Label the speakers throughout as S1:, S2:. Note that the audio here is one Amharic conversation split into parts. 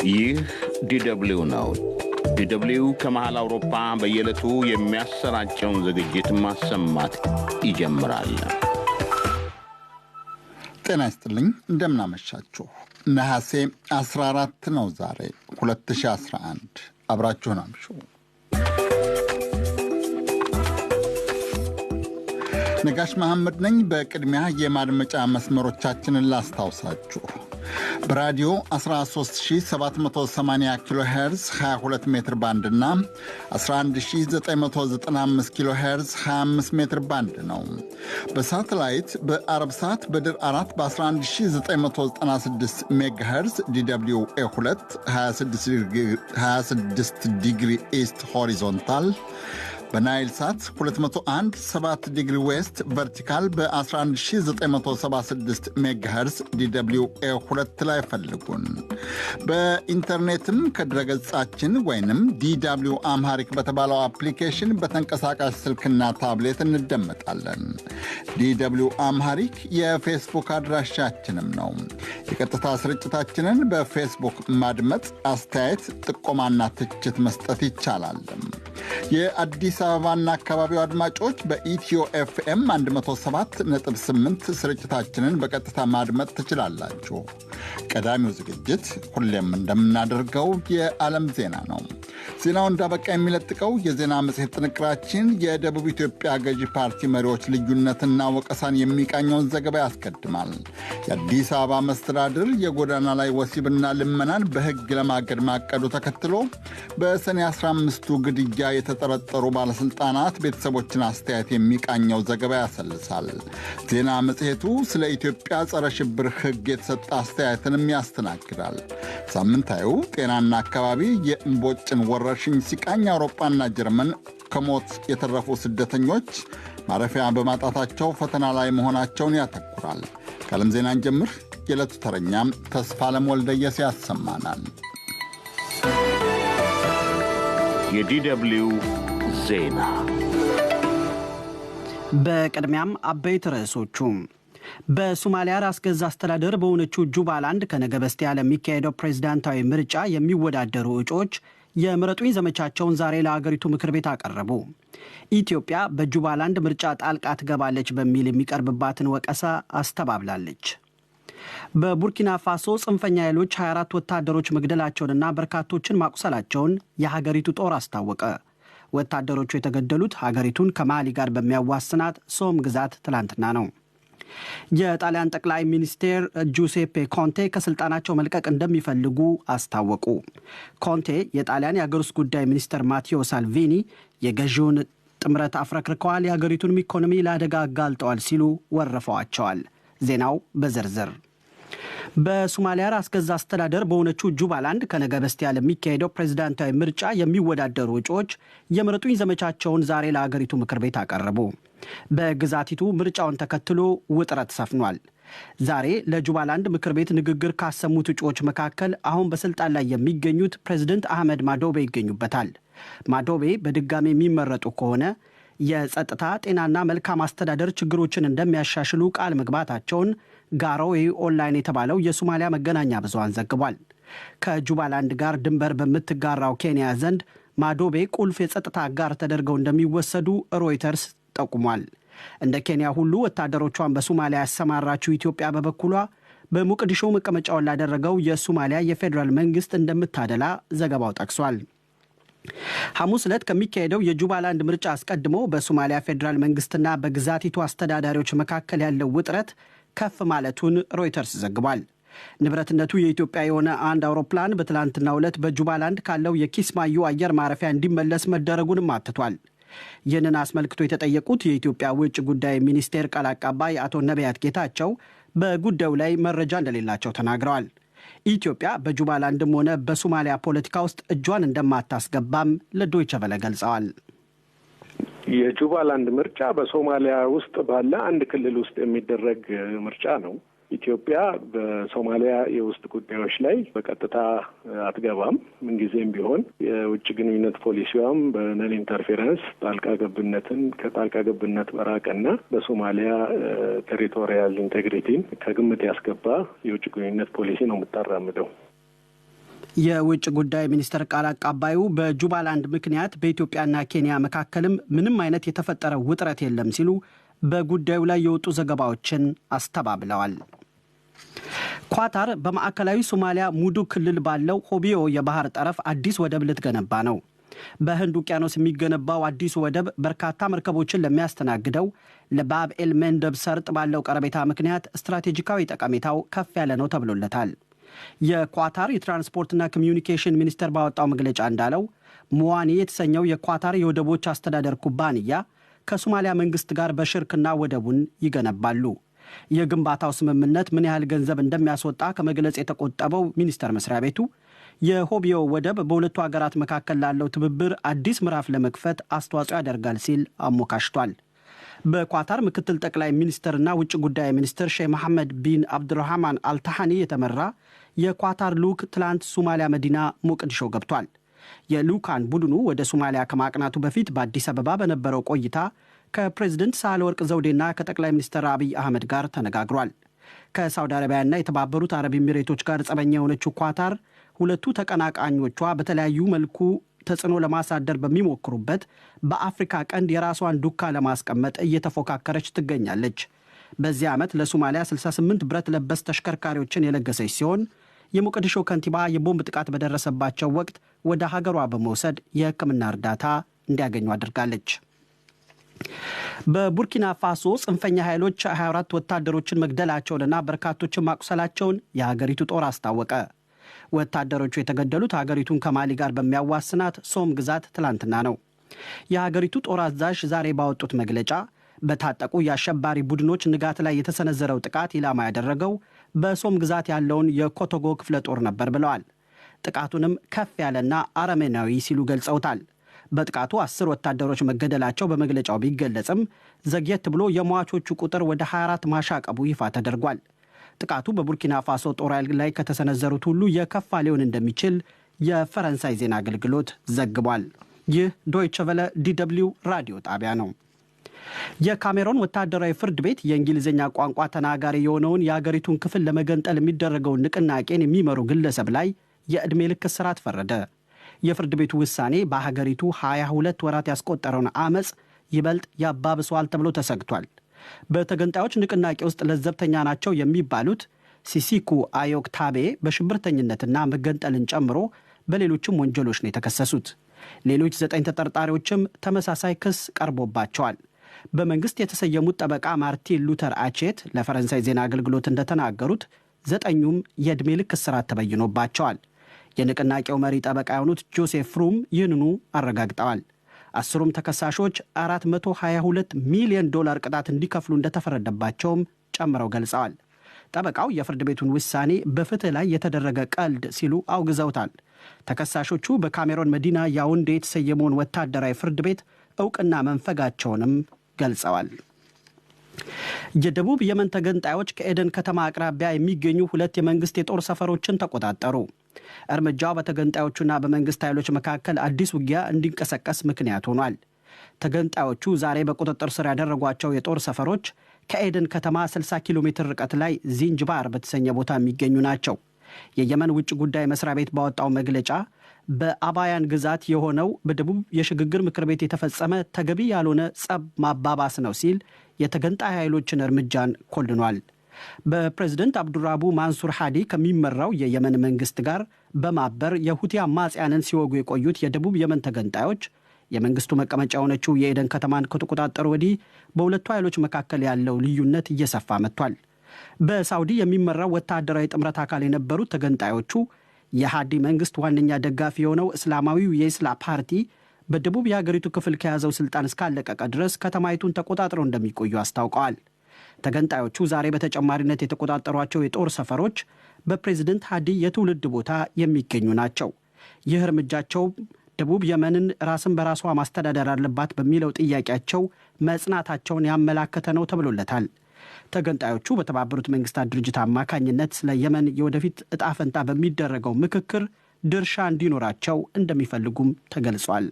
S1: ይህ ዲደብሊው ነው። ዲደብሊው ከመሃል አውሮፓ በየዕለቱ የሚያሰራጨውን ዝግጅት ማሰማት ይጀምራል።
S2: ጤና ይስጥልኝ፣ እንደምናመሻችሁ። ነሐሴ 14 ነው ዛሬ 2011። አብራችሁን አምሹ። ነጋሽ መሐመድ ነኝ። በቅድሚያ የማድመጫ መስመሮቻችንን ላስታውሳችሁ። በራዲዮ 13780 ኪሎ ሄርዝ 22 ሜትር ባንድ እና 11995 ኪሎ ሄርዝ 25 ሜትር ባንድ ነው። በሳተላይት በአረብ ሳት በድር 4 በ11996 ሜጋ ሄርዝ DW A2 26 ዲግሪ east horizontal፣ በናይል ሳት 201 7 ዲግሪ west vertical በ11976 ሜጋሄርዝ DW A2 ላይ ፈልጉን። በኢንተርኔትም ከድረገጻችን ወይንም DW Amharic በተባለው አፕሊኬሽን በተንቀሳቃሽ ስልክና ታብሌት እንደመጣለን። DW Amharic የፌስቡክ አድራሻችንም ነው። የቀጥታ ስርጭታችንን በፌስቡክ ማድመጥ፣ አስተያየት፣ ጥቆማና ትችት መስጠት ይቻላል። የአዲስ አበባና አካባቢው አድማጮች በኢትዮ ኤፍኤም 107.8 ስርጭታችንን በቀጥታ ማድመጥ ትችላላችሁ። ቀዳሚው ዝግጅት ሁሌም እንደምናደርገው የዓለም ዜና ነው። ዜናው እንዳበቃ የሚለጥቀው የዜና መጽሔት ጥንቅራችን የደቡብ ኢትዮጵያ ገዢ ፓርቲ መሪዎች ልዩነትና ወቀሳን የሚቃኘውን ዘገባ ያስቀድማል። የአዲስ አበባ መስተዳድር የጎዳና ላይ ወሲብና ልመናን በሕግ ለማገድ ማቀዱ ተከትሎ በሰኔ 15ቱ ግድያ የተጠረጠሩ ባለስልጣናት ቤተሰቦችን አስተያየት የሚቃኘው ዘገባ ያሰልሳል። ዜና መጽሔቱ ስለ ኢትዮጵያ ጸረ ሽብር ሕግ የተሰጠ አስተያየትንም ያስተናግዳል። ሳምንታዊው ጤናና አካባቢ የእምቦጭን ወረርሽኝ ሲቃኝ አውሮፓና ጀርመን ከሞት የተረፉ ስደተኞች ማረፊያ በማጣታቸው ፈተና ላይ መሆናቸውን ያተኩራል። ከዓለም ዜናን ጀምር። የዕለቱ ተረኛም ተስፋለም ወልደየስ ያሰማናል።
S1: የዲደብሊው ዜና።
S3: በቅድሚያም አበይት ርዕሶቹ፣ በሶማሊያ ራስ ገዝ አስተዳደር በሆነችው ጁባላንድ ከነገ በስቲያ ለሚካሄደው ፕሬዝዳንታዊ ምርጫ የሚወዳደሩ እጩዎች የምረጡኝ ዘመቻቸውን ዛሬ ለአገሪቱ ምክር ቤት አቀረቡ። ኢትዮጵያ በጁባላንድ ምርጫ ጣልቃ ትገባለች በሚል የሚቀርብባትን ወቀሳ አስተባብላለች። በቡርኪና ፋሶ ጽንፈኛ ኃይሎች 24 ወታደሮች መግደላቸውንና በርካቶችን ማቁሰላቸውን የሀገሪቱ ጦር አስታወቀ። ወታደሮቹ የተገደሉት ሀገሪቱን ከማሊ ጋር በሚያዋስናት ሶም ግዛት ትላንትና ነው። የጣሊያን ጠቅላይ ሚኒስቴር ጁሴፔ ኮንቴ ከስልጣናቸው መልቀቅ እንደሚፈልጉ አስታወቁ። ኮንቴ የጣሊያን የአገር ውስጥ ጉዳይ ሚኒስትር ማቴዎ ሳልቪኒ የገዢውን ጥምረት አፍረክርከዋል፣ የሀገሪቱንም ኢኮኖሚ ለአደጋ አጋልጠዋል ሲሉ ወርፈዋቸዋል። ዜናው በዝርዝር። በሶማሊያ ራስ ገዝ አስተዳደር በሆነችው ጁባላንድ ከነገ በስቲያ ለሚካሄደው ፕሬዝዳንታዊ ምርጫ የሚወዳደሩ እጩዎች የምረጡኝ ዘመቻቸውን ዛሬ ለአገሪቱ ምክር ቤት አቀረቡ። በግዛቲቱ ምርጫውን ተከትሎ ውጥረት ሰፍኗል። ዛሬ ለጁባላንድ ምክር ቤት ንግግር ካሰሙት እጩዎች መካከል አሁን በስልጣን ላይ የሚገኙት ፕሬዝደንት አህመድ ማዶቤ ይገኙበታል። ማዶቤ በድጋሚ የሚመረጡ ከሆነ የጸጥታ፣ ጤናና መልካም አስተዳደር ችግሮችን እንደሚያሻሽሉ ቃል መግባታቸውን ጋሮዌ ኦንላይን የተባለው የሶማሊያ መገናኛ ብዙሃን ዘግቧል። ከጁባላንድ ጋር ድንበር በምትጋራው ኬንያ ዘንድ ማዶቤ ቁልፍ የጸጥታ አጋር ተደርገው እንደሚወሰዱ ሮይተርስ ጠቁሟል። እንደ ኬንያ ሁሉ ወታደሮቿን በሶማሊያ ያሰማራችው ኢትዮጵያ በበኩሏ በሞቅዲሾ መቀመጫውን ላደረገው የሶማሊያ የፌዴራል መንግስት እንደምታደላ ዘገባው ጠቅሷል። ሐሙስ ዕለት ከሚካሄደው የጁባላንድ ምርጫ አስቀድሞ በሶማሊያ ፌዴራል መንግስትና በግዛቲቱ አስተዳዳሪዎች መካከል ያለው ውጥረት ከፍ ማለቱን ሮይተርስ ዘግቧል። ንብረትነቱ የኢትዮጵያ የሆነ አንድ አውሮፕላን በትላንትናው ዕለት በጁባላንድ ካለው የኪስማዩ አየር ማረፊያ እንዲመለስ መደረጉንም አትቷል። ይህንን አስመልክቶ የተጠየቁት የኢትዮጵያ ውጭ ጉዳይ ሚኒስቴር ቃል አቀባይ አቶ ነቢያት ጌታቸው በጉዳዩ ላይ መረጃ እንደሌላቸው ተናግረዋል። ኢትዮጵያ በጁባላንድም ሆነ በሶማሊያ ፖለቲካ ውስጥ እጇን እንደማታስገባም ለዶይቸ ቬለ ገልጸዋል።
S4: የጁባላንድ ምርጫ በሶማሊያ ውስጥ ባለ አንድ ክልል ውስጥ የሚደረግ ምርጫ ነው። ኢትዮጵያ በሶማሊያ የውስጥ ጉዳዮች ላይ በቀጥታ አትገባም። ምንጊዜም ቢሆን የውጭ ግንኙነት ፖሊሲዋም በ non interference፣ ጣልቃ ገብነትን ከጣልቃ ገብነት በራቀና በሶማሊያ territorial integrity ን ከግምት ያስገባ የውጭ ግንኙነት ፖሊሲ ነው የምታራምደው።
S3: የውጭ ጉዳይ ሚኒስትር ቃል አቀባዩ በጁባላንድ ምክንያት በኢትዮጵያና ኬንያ መካከልም ምንም አይነት የተፈጠረ ውጥረት የለም ሲሉ በጉዳዩ ላይ የወጡ ዘገባዎችን አስተባብለዋል። ኳታር በማዕከላዊ ሶማሊያ ሙዱ ክልል ባለው ሆቢዮ የባህር ጠረፍ አዲስ ወደብ ልትገነባ ነው። በህንድ ውቅያኖስ የሚገነባው አዲሱ ወደብ በርካታ መርከቦችን ለሚያስተናግደው ለባብ ኤል መንደብ ሰርጥ ባለው ቀረቤታ ምክንያት ስትራቴጂካዊ ጠቀሜታው ከፍ ያለ ነው ተብሎለታል። የኳታር የትራንስፖርትና ኮሚዩኒኬሽን ሚኒስቴር ባወጣው መግለጫ እንዳለው፣ ሙዋኒ የተሰኘው የኳታር የወደቦች አስተዳደር ኩባንያ ከሶማሊያ መንግስት ጋር በሽርክና ወደቡን ይገነባሉ። የግንባታው ስምምነት ምን ያህል ገንዘብ እንደሚያስወጣ ከመግለጽ የተቆጠበው ሚኒስቴር መስሪያ ቤቱ፣ የሆቢዮ ወደብ በሁለቱ ሀገራት መካከል ላለው ትብብር አዲስ ምዕራፍ ለመክፈት አስተዋጽኦ ያደርጋል ሲል አሞካሽቷል። በኳታር ምክትል ጠቅላይ ሚኒስትርና ውጭ ጉዳይ ሚኒስትር ሼህ መሐመድ ቢን አብዱራህማን አልታሃኒ የተመራ የኳታር ልዑክ ትላንት ሶማሊያ መዲና ሞቅዲሾ ገብቷል። የልዑካን ቡድኑ ወደ ሶማሊያ ከማቅናቱ በፊት በአዲስ አበባ በነበረው ቆይታ ከፕሬዝደንት ሳህለወርቅ ዘውዴና ከጠቅላይ ሚኒስትር አብይ አህመድ ጋር ተነጋግሯል። ከሳውዲ አረቢያና የተባበሩት አረብ ኤሚሬቶች ጋር ጸበኛ የሆነችው ኳታር፣ ሁለቱ ተቀናቃኞቿ በተለያዩ መልኩ ተጽዕኖ ለማሳደር በሚሞክሩበት በአፍሪካ ቀንድ የራሷን ዱካ ለማስቀመጥ እየተፎካከረች ትገኛለች። በዚህ ዓመት ለሶማሊያ 68 ብረት ለበስ ተሽከርካሪዎችን የለገሰች ሲሆን፣ የሞቃዲሾ ከንቲባ የቦምብ ጥቃት በደረሰባቸው ወቅት ወደ ሀገሯ በመውሰድ የሕክምና እርዳታ እንዲያገኙ አድርጋለች። በቡርኪና ፋሶ ጽንፈኛ ኃይሎች 24 ወታደሮችን መግደላቸውንና በርካቶችን ማቁሰላቸውን የሀገሪቱ ጦር አስታወቀ። ወታደሮቹ የተገደሉት ሀገሪቱን ከማሊ ጋር በሚያዋስናት ሶም ግዛት ትላንትና ነው። የሀገሪቱ ጦር አዛዥ ዛሬ ባወጡት መግለጫ፣ በታጠቁ የአሸባሪ ቡድኖች ንጋት ላይ የተሰነዘረው ጥቃት ኢላማ ያደረገው በሶም ግዛት ያለውን የኮቶጎ ክፍለ ጦር ነበር ብለዋል። ጥቃቱንም ከፍ ያለና አረመኔያዊ ሲሉ ገልጸውታል። በጥቃቱ 10 ወታደሮች መገደላቸው በመግለጫው ቢገለጽም፣ ዘግየት ብሎ የሟቾቹ ቁጥር ወደ 24 ማሻቀቡ ይፋ ተደርጓል። ጥቃቱ በቡርኪና ፋሶ ጦር ኃይል ላይ ከተሰነዘሩት ሁሉ የከፋ ሊሆን እንደሚችል የፈረንሳይ ዜና አገልግሎት ዘግቧል። ይህ ዶይቸ ቨለ ዲደብሊው ራዲዮ ጣቢያ ነው። የካሜሮን ወታደራዊ ፍርድ ቤት የእንግሊዝኛ ቋንቋ ተናጋሪ የሆነውን የአገሪቱን ክፍል ለመገንጠል የሚደረገውን ንቅናቄን የሚመሩ ግለሰብ ላይ የዕድሜ ልክ እስራት ፈረደ። የፍርድ ቤቱ ውሳኔ በሀገሪቱ 22 ወራት ያስቆጠረውን አመፅ ይበልጥ ያባብሰዋል ተብሎ ተሰግቷል። በተገንጣዮች ንቅናቄ ውስጥ ለዘብተኛ ናቸው የሚባሉት ሲሲኩ አዮክ ታቤ በሽብርተኝነትና መገንጠልን ጨምሮ በሌሎችም ወንጀሎች ነው የተከሰሱት። ሌሎች ዘጠኝ ተጠርጣሪዎችም ተመሳሳይ ክስ ቀርቦባቸዋል። በመንግስት የተሰየሙት ጠበቃ ማርቲን ሉተር አቼት ለፈረንሳይ ዜና አገልግሎት እንደተናገሩት፣ ዘጠኙም የዕድሜ ልክ እስራት ተበይኖባቸዋል። የንቅናቄው መሪ ጠበቃ የሆኑት ጆሴፍ ፍሩም ይህንኑ አረጋግጠዋል። 10ሩም ተከሳሾች 422 ሚሊዮን ዶላር ቅጣት እንዲከፍሉ እንደተፈረደባቸውም ጨምረው ገልጸዋል። ጠበቃው የፍርድ ቤቱን ውሳኔ በፍትህ ላይ የተደረገ ቀልድ ሲሉ አውግዘውታል። ተከሳሾቹ በካሜሮን መዲና ያውንዴ የተሰየመውን ወታደራዊ ፍርድ ቤት እውቅና መንፈጋቸውንም ገልጸዋል። የደቡብ የመን ተገንጣዮች ከኤደን ከተማ አቅራቢያ የሚገኙ ሁለት የመንግስት የጦር ሰፈሮችን ተቆጣጠሩ። እርምጃው በተገንጣዮቹና በመንግስት ኃይሎች መካከል አዲስ ውጊያ እንዲንቀሰቀስ ምክንያት ሆኗል። ተገንጣዮቹ ዛሬ በቁጥጥር ስር ያደረጓቸው የጦር ሰፈሮች ከኤደን ከተማ 60 ኪሎ ሜትር ርቀት ላይ ዚንጅባር በተሰኘ ቦታ የሚገኙ ናቸው። የየመን ውጭ ጉዳይ መስሪያ ቤት ባወጣው መግለጫ፣ በአባያን ግዛት የሆነው በደቡብ የሽግግር ምክር ቤት የተፈጸመ ተገቢ ያልሆነ ጸብ ማባባስ ነው ሲል የተገንጣይ ኃይሎችን እርምጃን ኮንኗል። በፕሬዝደንት አብዱራቡ ማንሱር ሃዲ ከሚመራው የየመን መንግስት ጋር በማበር የሁቲ አማጽያንን ሲወጉ የቆዩት የደቡብ የመን ተገንጣዮች የመንግስቱ መቀመጫ የሆነችው የኤደን ከተማን ከተቆጣጠሩ ወዲህ በሁለቱ ኃይሎች መካከል ያለው ልዩነት እየሰፋ መጥቷል። በሳውዲ የሚመራው ወታደራዊ ጥምረት አካል የነበሩት ተገንጣዮቹ፣ የሃዲ መንግስት ዋነኛ ደጋፊ የሆነው እስላማዊው የኢስላ ፓርቲ በደቡብ የሀገሪቱ ክፍል ከያዘው ስልጣን እስካለቀቀ ድረስ ከተማይቱን ተቆጣጥረው እንደሚቆዩ አስታውቀዋል። ተገንጣዮቹ ዛሬ በተጨማሪነት የተቆጣጠሯቸው የጦር ሰፈሮች በፕሬዝደንት ሃዲ የትውልድ ቦታ የሚገኙ ናቸው። ይህ እርምጃቸው ደቡብ የመንን ራስን በራሷ ማስተዳደር አለባት በሚለው ጥያቄያቸው መጽናታቸውን ያመላከተ ነው ተብሎለታል። ተገንጣዮቹ በተባበሩት መንግስታት ድርጅት አማካኝነት ስለ የመን የወደፊት እጣ ፈንታ በሚደረገው ምክክር ድርሻ እንዲኖራቸው እንደሚፈልጉም ተገልጿል።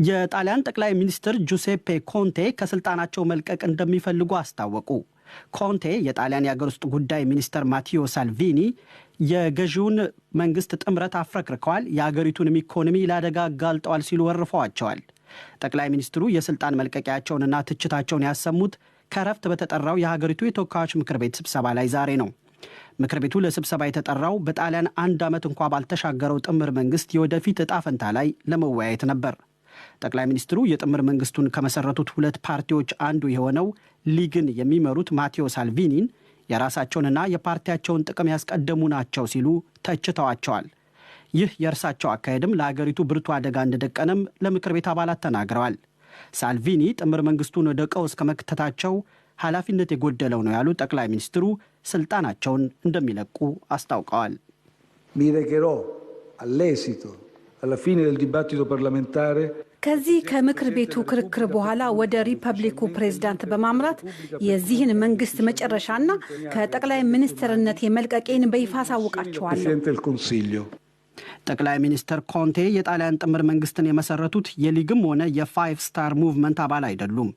S3: የጣሊያን ጠቅላይ ሚኒስትር ጁሴፔ ኮንቴ ከስልጣናቸው መልቀቅ እንደሚፈልጉ አስታወቁ። ኮንቴ የጣሊያን የአገር ውስጥ ጉዳይ ሚኒስትር ማቴዎ ሳልቪኒ የገዢውን መንግስት ጥምረት አፍረክርከዋል፣ የአገሪቱንም ኢኮኖሚ ለአደጋ አጋልጠዋል ሲሉ ወርፈዋቸዋል። ጠቅላይ ሚኒስትሩ የስልጣን መልቀቂያቸውንና ትችታቸውን ያሰሙት ከረፍት በተጠራው የሀገሪቱ የተወካዮች ምክር ቤት ስብሰባ ላይ ዛሬ ነው። ምክር ቤቱ ለስብሰባ የተጠራው በጣሊያን አንድ ዓመት እንኳ ባልተሻገረው ጥምር መንግስት የወደፊት እጣ ፈንታ ላይ ለመወያየት ነበር። ጠቅላይ ሚኒስትሩ የጥምር መንግስቱን ከመሰረቱት ሁለት ፓርቲዎች አንዱ የሆነው ሊግን የሚመሩት ማቴዎ ሳልቪኒን የራሳቸውንና የፓርቲያቸውን ጥቅም ያስቀደሙ ናቸው ሲሉ ተችተዋቸዋል። ይህ የእርሳቸው አካሄድም ለሀገሪቱ ብርቱ አደጋ እንደደቀነም ለምክር ቤት አባላት ተናግረዋል። ሳልቪኒ ጥምር መንግስቱን ወደ ቀውስ ከመክተታቸው ኃላፊነት የጎደለው ነው ያሉት ጠቅላይ ሚኒስትሩ ስልጣናቸውን እንደሚለቁ አስታውቀዋል።
S5: Mi recherò all'esito, alla fine del dibattito parlamentare
S6: ከዚህ ከምክር ቤቱ ክርክር በኋላ ወደ ሪፐብሊኩ ፕሬዝዳንት በማምራት የዚህን መንግስት መጨረሻና ከጠቅላይ ሚኒስትርነት የመልቀቄን በይፋ አሳውቃቸዋለሁ።
S5: Presidente del Consiglio.
S3: ጠቅላይ ሚኒስትር ኮንቴ የጣሊያን ጥምር መንግስትን የመሰረቱት የሊግም ሆነ የፋይቭ ስታር ሙቭመንት አባል አይደሉም።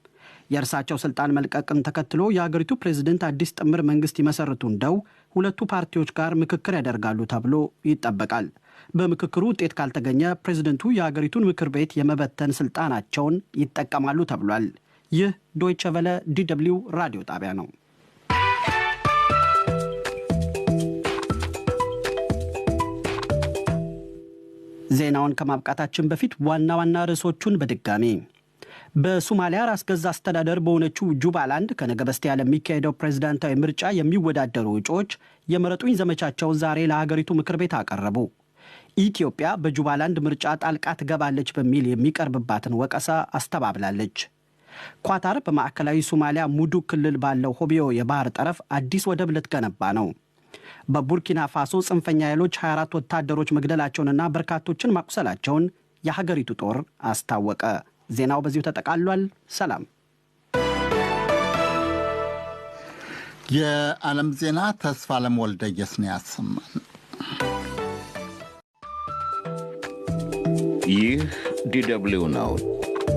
S3: የእርሳቸው ስልጣን መልቀቅን ተከትሎ የአገሪቱ ፕሬዝደንት አዲስ ጥምር መንግስት ይመሰርቱ እንደው ሁለቱ ፓርቲዎች ጋር ምክክር ያደርጋሉ ተብሎ ይጠበቃል። በምክክሩ ውጤት ካልተገኘ ፕሬዝደንቱ የአገሪቱን ምክር ቤት የመበተን ስልጣናቸውን ይጠቀማሉ ተብሏል። ይህ ዶይቸ ቨለ DW ራዲዮ ጣቢያ ነው። ዜናውን ከማብቃታችን በፊት ዋና ዋና ርዕሶቹን በድጋሚ። በሶማሊያ ራስ ገዝ አስተዳደር በሆነችው ጁባላንድ ከነገ በስቲያ ለሚካሄደው ፕሬዝዳንታዊ ምርጫ የሚወዳደሩ እጩዎች የምረጡኝ ዘመቻቸውን ዛሬ ለሀገሪቱ ምክር ቤት አቀረቡ። ኢትዮጵያ በጁባላንድ ምርጫ ጣልቃ ትገባለች በሚል የሚቀርብባትን ወቀሳ አስተባብላለች። ኳታር በማዕከላዊ ሶማሊያ ሙዱግ ክልል ባለው ሆቢዮ የባህር ጠረፍ አዲስ ወደብ ልትገነባ ነው። በቡርኪና ፋሶ ጽንፈኛ ኃይሎች 24 ወታደሮች መግደላቸውንና በርካቶችን ማቁሰላቸውን የሀገሪቱ ጦር አስታወቀ። ዜናው በዚሁ ተጠቃሏል። ሰላም።
S2: የዓለም ዜና ተስፋለም ወልደየስ ነው ያሰማን።
S1: ይህ DW ነው።